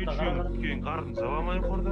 Üçüň, keyin garynja barmy ýokarda?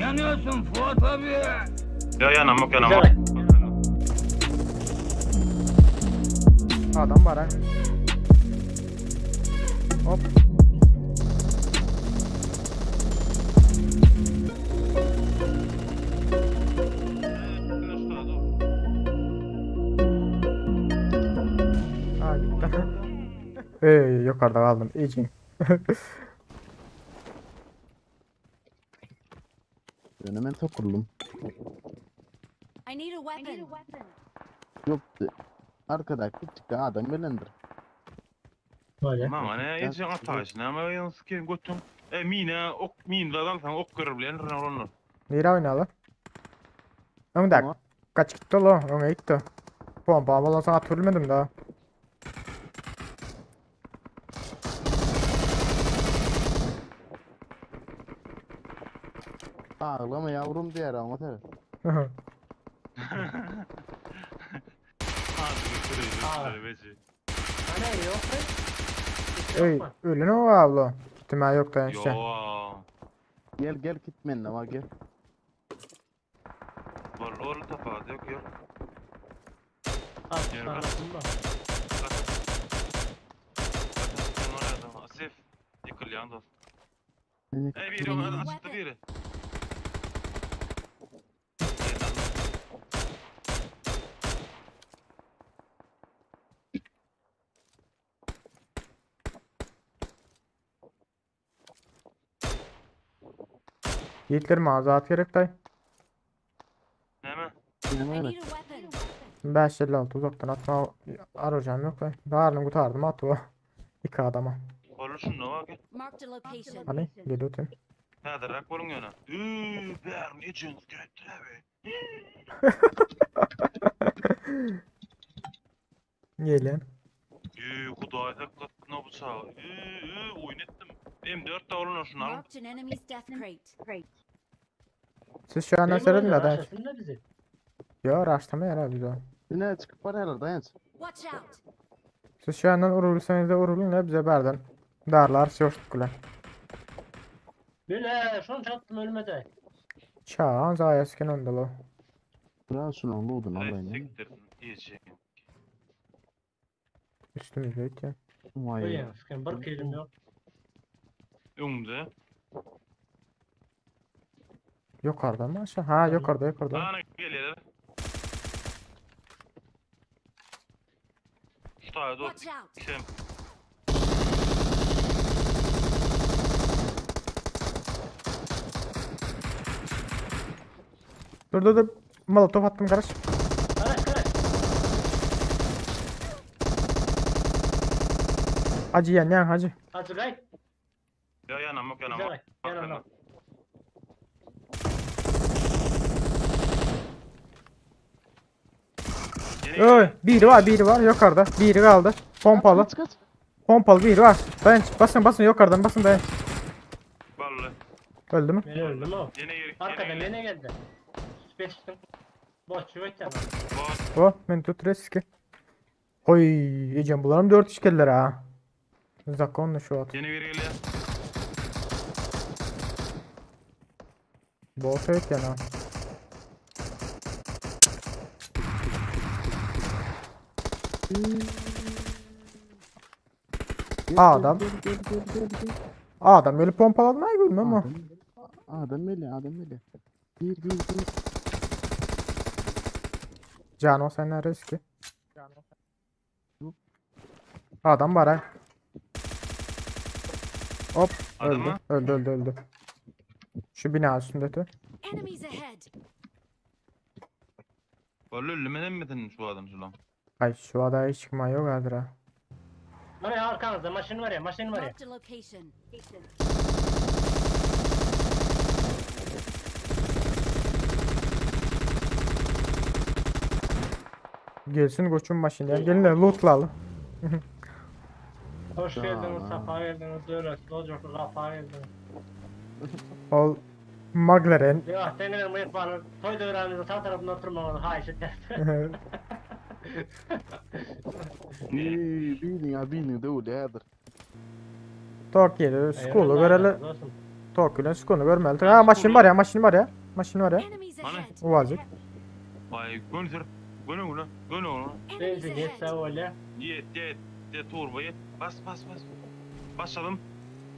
Yanıyorsun Fuat abi. Ýa ýanamok ýanamok. Adam bar ha. Hop. Ha gitti. Ey yukarıda kaldım. İyi. Ýöne men tokuldum. I need a weapon. Yok arkadaky küçük adam gelendir. Böyle. Maňa ne ejeň ataýşy näme ýaňy sikeyim götüň. E mine ok mine alsaň ok görür bilen onlar. Nere oýnaly? Öňde. Kaç gitti lo? Öňe gitti. Pompa bolan sana türmedim da. Ağlama yavrum diýer oňa ser. Hani yok be. Ey, ölün o abla. Gittim yok da işte. Yo. Gel gel git menne var gel. Bol ol tapawut yok yok. Al, Yürü. anladın mı? Asif yıkılyan dost. Ey Ey biri ona açtı biri. Yiğitler mağaza gerek day. Näme? I need a weapon. 556 uzaktan atma arayacağım yok day. Darını kurtardım at o. İki adama. Bol şunda bak. Marked a location. Hani geliyor tüm. Häzirräk boluň ýöne. Üü, bärin ejeňiz gelipdir abi. Gelin. Üü, Hudaý saklasyn o bıçağı. Üü, üü, oýun etdim. M4 de olun şunu alın. Marked an enemy's death crate. Siz şu andan seyredin de day. Aşasın da bizi. Yo raşlama yer abi o. Yine çıkıp bararlar dayanç. Watch out. Siz şu andan urulsanız da urulun da bize berden. Darlar soştuklar. Böyle şunu çattım ölmedi. Çağan zayasken onda lo. Biraz şunu loadunu Ay, alayım. ya. siktir. İyi Üstümüzde iti. Vay. Oy, sıkın bir kilim yok. Öňde. Yukarıda mı aşağı? Ha yukarıda yukarıda. Ana gelýär. Şu taýda dost. Watch out. Kim? Dur dur dur. Molotof attım kardeş. Karaş karaş. Hacı yan yan hacı. Hacı gay. Ya ýanamok ýanamok. Güzel. Yanına. Oy biri var biri var yukarıda. Biri kaldı. Pompalı. Kaç kaç. Pompalı biri var. Dayan basın basın yukarıdan basın dayan. Bally. Öldü mü? Ben öldüm o. Ýene ýeri. Arkadan yine geldi. Beştim. Boş çuvet yana. Bot. O men tut riski. Oy Ecem bularım 4 işkeller ha. Zakonlu şu at. Ýene biri gelýär. Bot evet yana. Gel, Adam. Gel gel gel gel gel. Adam öyle pompaladı mı görmüyorum ama. Adam, adam öyle adam öyle. Bir bir bir. Cano sen neresi ki? Adam var ha. Hop öldü. Adamı? Öldü öldü öldü. Şu bina üstünde tü. Enemies ahead. Bally ölmeden mi şu adam şulan? Ay şu adaya hiç çıkma yok hazır ha. Var ya arkanızda maşin var ya maşin var ya. Marked a location. Gelsin koçum maşinler. Gelin de lootlayalım. Hoş geldiňiz, Jana. sapa geldiňiz, döwletli ojakly gapa geldiňiz. Ol McLaren. Ýok, sen bilen myhmanlar toý döwranymyzyň sag tarapynda oturmagyňyzy haýyş edýäris. Eee, Biriniň ha biriniň döwüldi häzir. Tokyo'da Skull'u göreli. Dostum. Tokyo'da Skull'u görmeli. Ha maşyn bar ya, maşyn bar ya. Maşyn bar ya. Enemies Hani? ahead. Uvacık. Vay gön sür. Gön öňüne. Gön öňüne. Enemies Benzin ýetse ahead. bolýar. Yet yet. De turbo yet. Bas bas bas. Basalım.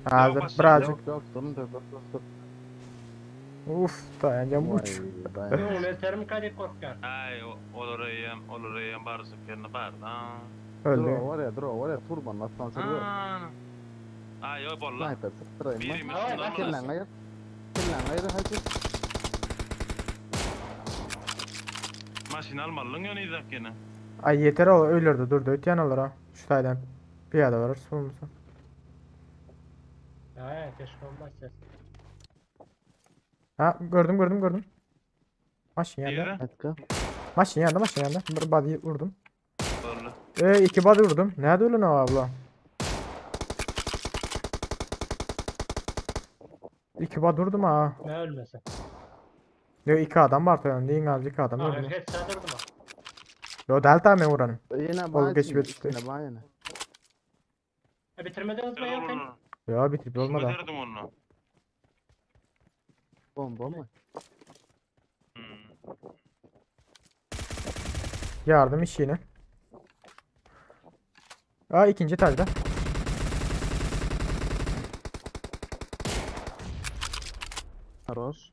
Hazır Yok, birazcık. Yok yok durun dur dur dur, dur. Uf dayanacağım uç. Vay, dayan. Öňüne termi kadik korkýar. Ay olur eyyem olur eyyem barışık yerine bar. Ha. Öldü. Dro var ya dro var ya turbanın asansörü var. Ha. Ay o bolla. Sniper sıktırayım lan. Birimiz Ay, şundan bak Kirlen alırız. ayır. Kirlen ayır hacı. Maşin almalın yönü izak yine. Ay yeter ol ölürdü durdu ötyen olur ha. Şu taydan. Piyade varır olmasa. Ya, keşke olmaz ses. Ha gördüm gördüm gördüm. Maşın yanında. Diğeri. Etka. Maşın yanında maşın yanında. Bir body vurdum. Bolla. E iki body vurdum. Nerede ölün o abla? İki body vurdum ha. Ne ölmese. Yo iki adam var tabii. Neyin az iki adam Ha, vurdum. hiç sadırdım ha. Yo delta mi vuranım? Yine Ol bana geç içinde, bitti. içinde bana yine. E, bitirmediniz mi Sen yok? olur. Yo bitirip olmadı. Öderdim onu. Bomba mı? Hmm. Yardım işi yine. Aa ikinci etajda. Aros.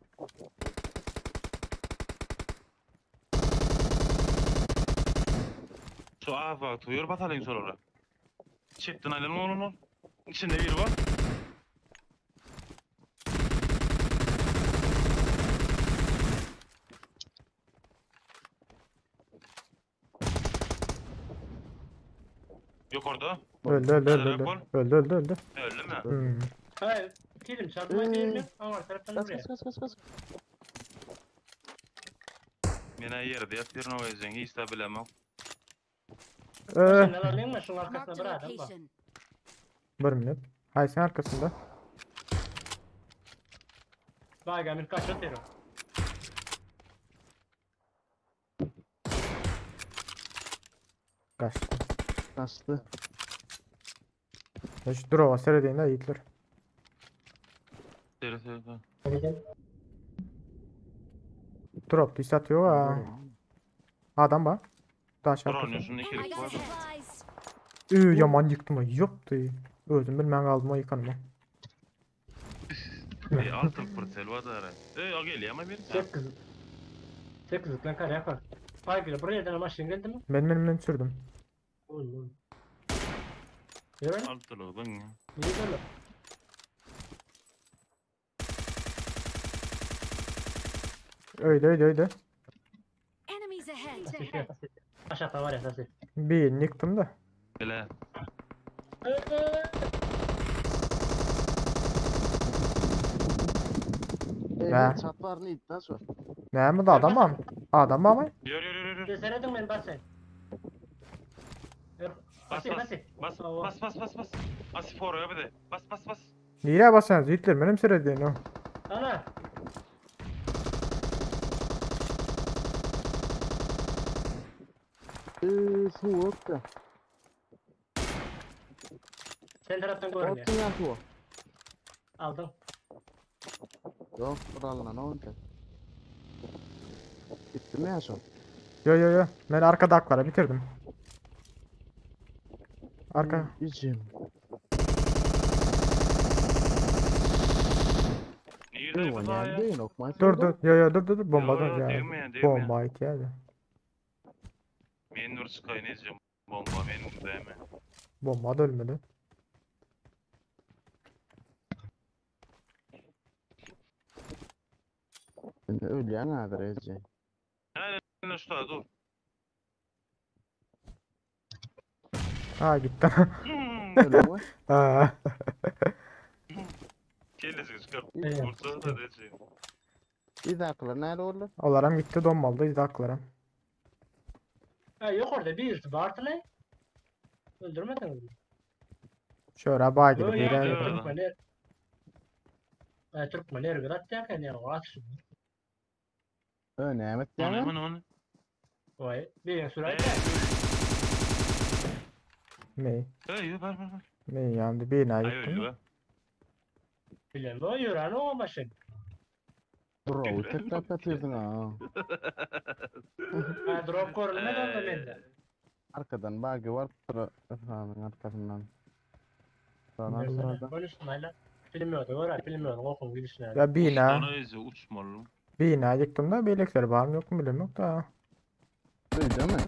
Şu afa tuyur basalım sonra. Çektin aynen onu. İçinde bir var. Yok orada. Öldü öldü öldü öldü. Telefon. Öldü öldü öldü. Öldü mü? Hmm. Hayır, kilim çarpma değil mi? Ama taraftan Kaç buraya. kaç kaç kaç kaç. Yine yerde yatıyor ne olacak? Hiç de bilemem. Ee, Sen alayım mı? Şunun arkasına Marked bir a adam var. location. bir minut. Hay sen arkasında. Vay Gamil kaç atıyorum. Kaçtı. Kaçtı. Ya şu drova seyredeyim de yiğitler. Seri seri. Drop diş atıyor ha. Adam var. Taş Dur arkasında. oynuyorsun I ikilik got var. supplies. Üü yaman yıktım o. Yoktu. Özüm bilmem kaldım o yıkanma. E, altın pırtel var da herhalde. E, o geliyor ama bir. 8. 8 lan kar yapar. Vay Gül buraya da maşın geldi mi? Ben benim ben sürdüm. Oğlum oğlum. Yürü. Altın oldun ya. Niye böyle? Öyle öyle öyle. Enemies ahead. Aşağıda var ya sesi. Bir yıktım da. Bile. Ee, çat var ne iddia sor. Ne mi da adam mı? Adam mı ama? Yürü yürü yürü. yürü. Cesaretin ben basın. Bas Basın bas. basın. Bas bas bas bas bas. Asif oraya bir de. Bas bas bas. Nereye basıyorsunuz yiğitler? Benim seyredeyim o. Ana. Eee su yok da. Sen taraftan görünüyor. Otun ya su. Aldım. Yok buralarına ne oldu? Bitti mi ya şu? Yo yo yo. Ben arkada aklara bitirdim. Arka. İçim. Niye de bu daha ya? Değil okma. Dur dur. Yo yo dur dur dur. Bomba Yo, dur yo, ya. değmeyen, değmeyen. Bomba ihtiyacı. Men dur çıkayın edeceğim. Bomba benim değme. Bomba da ölmedi. Ölüyen adır Ece. Aynen şu da dur. Ha gitti. Hmm. Öyle mi? Ha. Kellesi çıkar. Evet. Vursa da diyeceğim. Bir dakika nerede oldu? Olaram gitti donmaldı izle aklarım. Ha, yok orada bir vardı lan. Öldürmediniz mi? Şöra baý Yo gidip ya ýören. Yo. Türkmen er. Türkmen er bir atýar eken ya at şu. Ö näme Onu etýäň? onu onu. Vay bir sürer. Me. Ey bar bar bar. Me ýandy bina Ay ýykdym. öldü be. Bilen o ýören o maşyn. Bro, tek tap ýatyrdyň ha. Ha drop görülmedi onda mende. Arkadan bagi var. Efendim arkasından. Sana sırada. Konuşmayla. Bilmiyordu, göre bilmiyordu. Okun gidişine. Ya bina, Ona izi uçmalı. bina ýykdym da beýlekleri barmy ýokmy bilemok da. Öyle mi?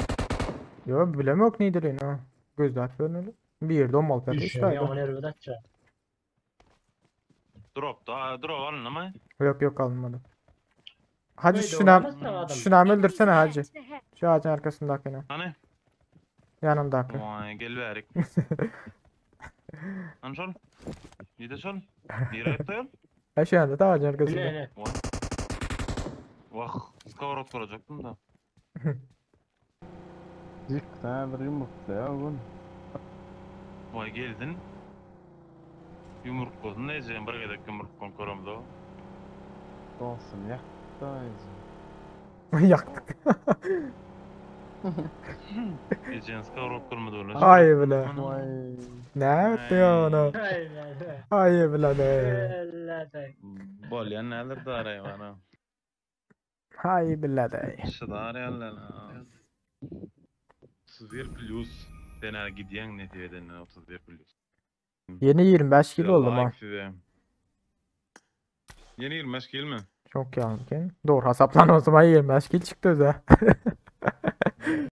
Yo bilemok neýdir ha. Gözläp görmeli. Bir ýerde olmaly perde Düşüyor. işte. Yaman er bir atça. Drop da drop alın ama. Yok yok alınmadı. Hacı Öyle şuna oynamazsan adam. şuna öldürsene Enemies hacı. ahead. Şu ağacın arkasındakini. Hani? Yanındaki. Vay gel verik. Hani şol? Nide şol? Nire etdi? Ha şu anda da ağacın arkasında. Ne ne? Vay. Vah, skavrot kuracaktım da. Dik bir yumrukla ya oğlum. Vay geldin. Yumruk koydun. Neyse bir gedek yumruk koyun körümde o. Olsun yak da izi. Yaktık. Eceğin skavrot kırmadı öyle. Ay bile. Vay. Ne etti ya onu? Ay be. Ay bile ne. Öyle de. Bolyan neler de arayı bana. Ay bile de. Şıda arayanlar. 31 plus. Sen her gidiyen neticeden 31 plus. Yeni 25 kilo oldum ha. Like size. Yeni 25 kilo mi? Çok yanken. Doğru hesaplan o zaman 25 kilo çıktı öze.